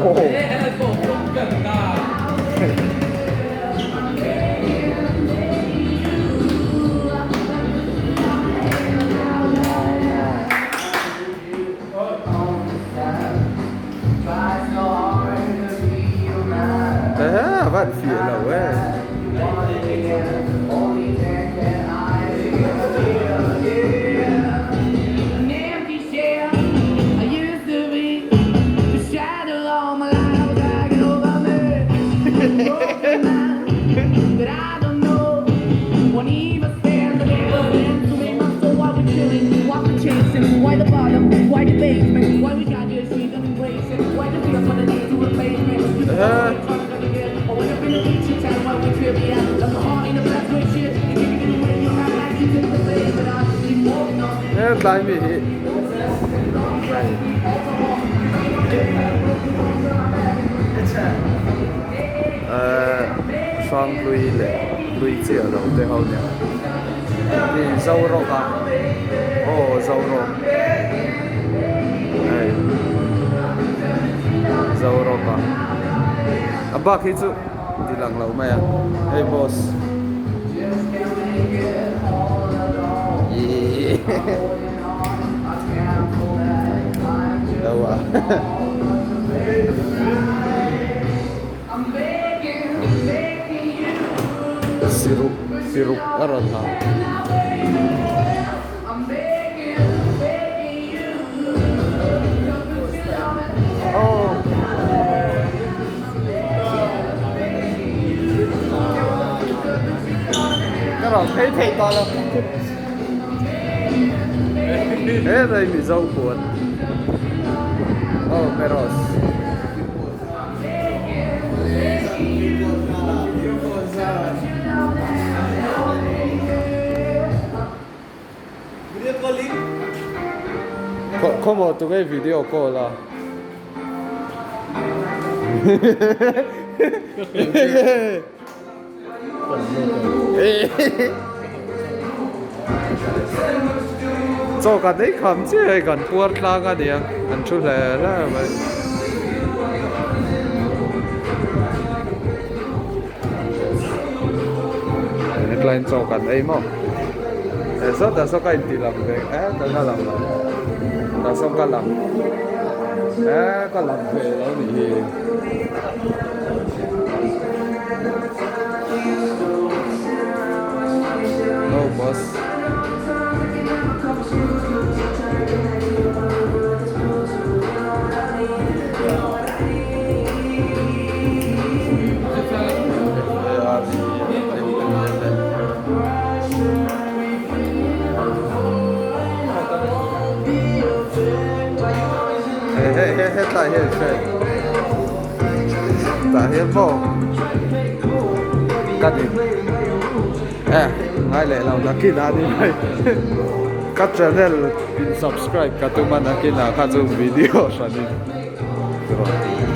Ehe a van fiah lo e. He tlai mi hi ehh hranghlui leh hlui chiah lo te ho nia hei zorawk a aw zorawk hei zorawk a a bak hi chu ti lang lo mai a hei boss ihh lo a siruk siruk a rawn ha. Ka rawn phei thei tawh lo. He rai Mizo puan. Oh, Meros. Khawmaw tunge video call a? Chaw kan ei kham chiah hei kan puar tlang a nia an thu hle hle mai. Hetlaiin chaw kan ei maw eh sawtah saw ka inti lang ve eh ka la lang lo tah sawn ka lang eh ka lang ve lo nih hi. No boss. He he hetlai hian hre tah hian maw ka nin eh ngai leh lo nakin ah ni mai ka channel in subscribe ka tum a nakin ah kha chu video hran in.